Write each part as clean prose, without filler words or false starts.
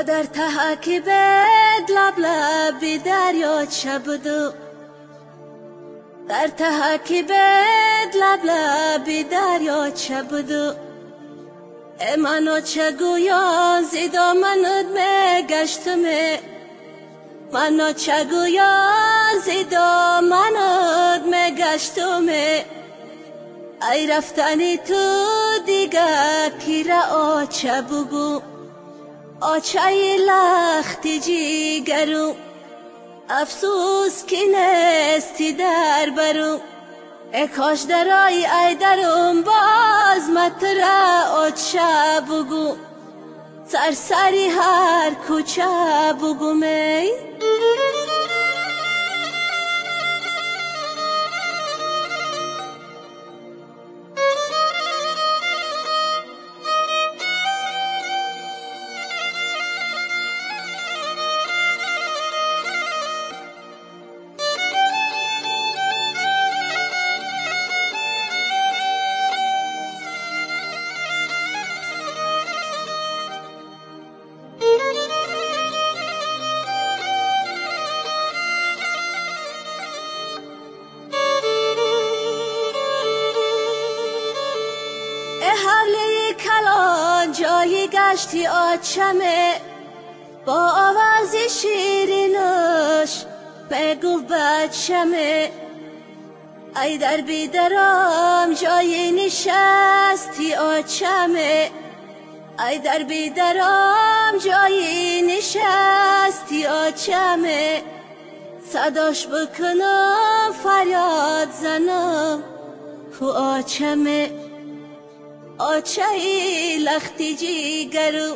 дар таҳаки бед лаб лаби дарёча буду, дар таҳаки бед лаб лаби дарёча буду. Мано ча гӯён зи доманат мегаштаме, мано ча гӯён зи доманат мегаштаме. Ай рафтани ту дига кира оча бугӯ, очаи лахти ҷигару, афсӯс ки нести дар бару. Э кош дарои ай дарум боз матра оча бугӯ, сарсари ҳар кӯча бугӯмей. Ҷои гашти очаме, бо овози ширинаш мегуфт бачаме. Ай дар бидарам ҷои нишасти очаме, ай дар бидарам ҷои нишасти очаме. Садош бикунам фарёд занам ку очаме, очаи лахти ҷигару,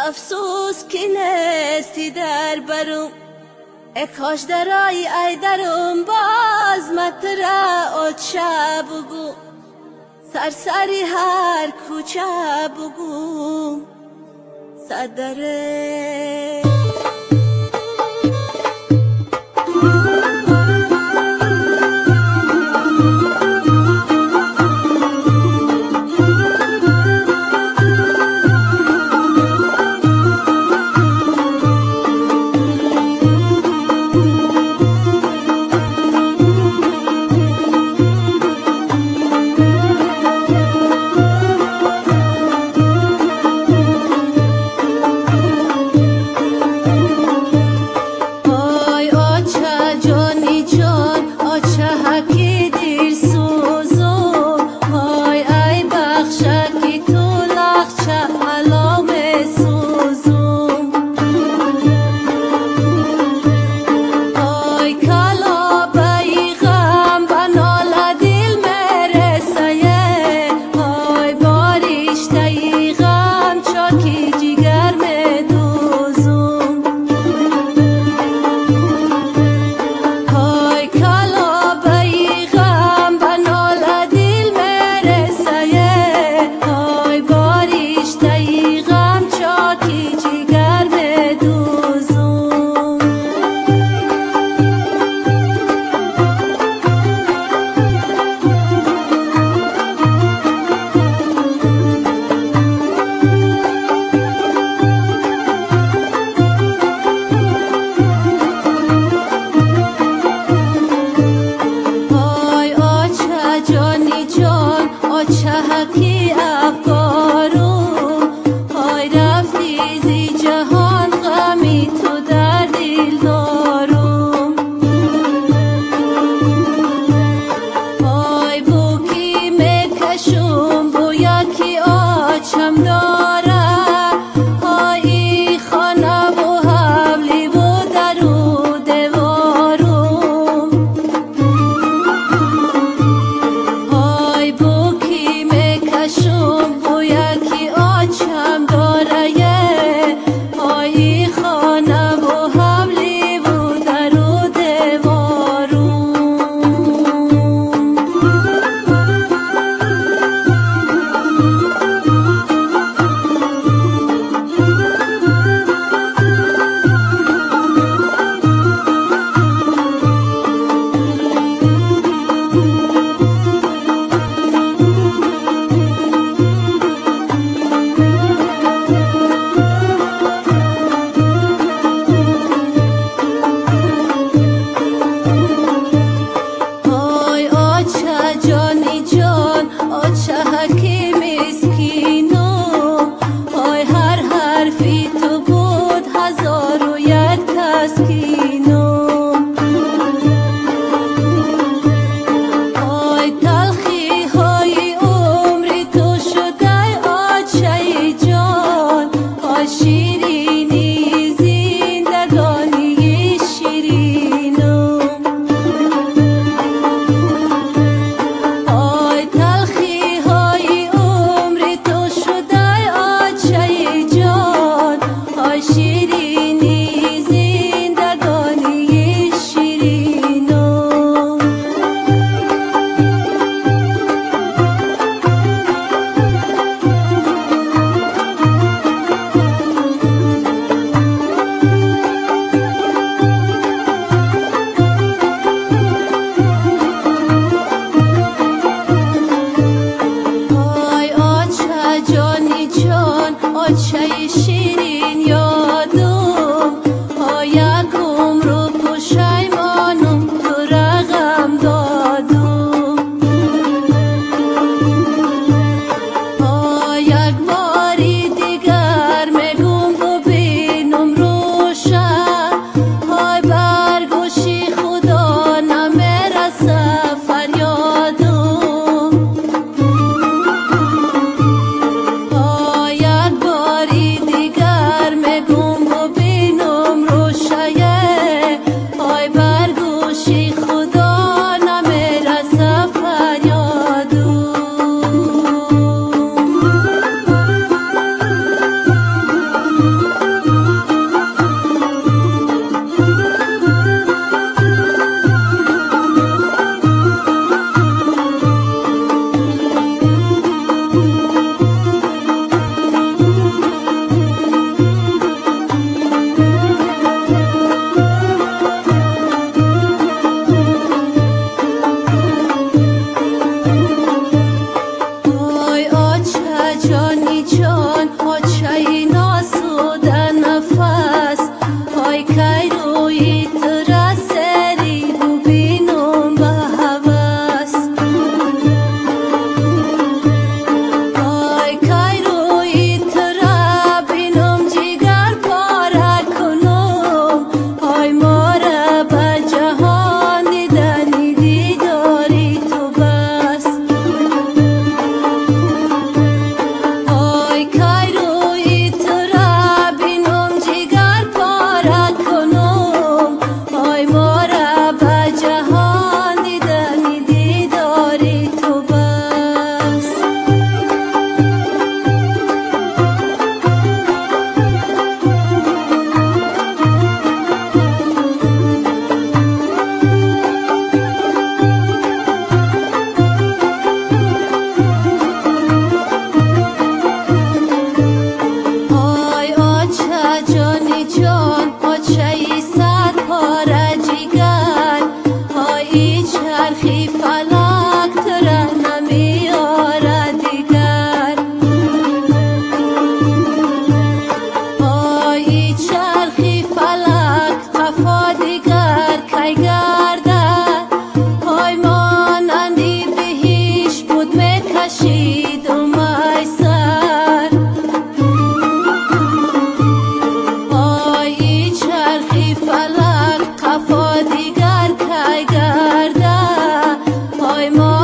афсӯс ки нести дар бару. Э кош дарои ай дарум боз матра оча бугӯ, сарсари ҳар кӯча бугӯ садаре. Очаи ширин ёдум, як умру пушаймонум, тура ғам додум. Як бори дигар мегум бубинум рӯша, ой бар гӯши Худо намераса фарёдум. Як бори дигар мегум бубинум рӯшае, ой бар гӯши Худо намераса фарёдум. Ой оча ҷони ҷон, очаи носуда нафас, ой кай рӯи тура сери бубинум ба ҳавас. Ой кай рӯи тура бинум ҷигар пора кунум, ой мора ба ҷаҳон дидани дидори ту бас. Ой кай рӯи тура бинум ҷигар пора кунум, ой мора ба ҷаҳон дидани дидори ту бас. Ой оча ҷони ҷон, очаи сад пора ҷигар, ой и чархи фалак тура намеорад дигар. Ой и чархи фалак қафо дигар кай гардад, ой монанди биҳишт буд мекашидум ай сар. Ой и чархи фалак қафо дигар кай гардад, ой мо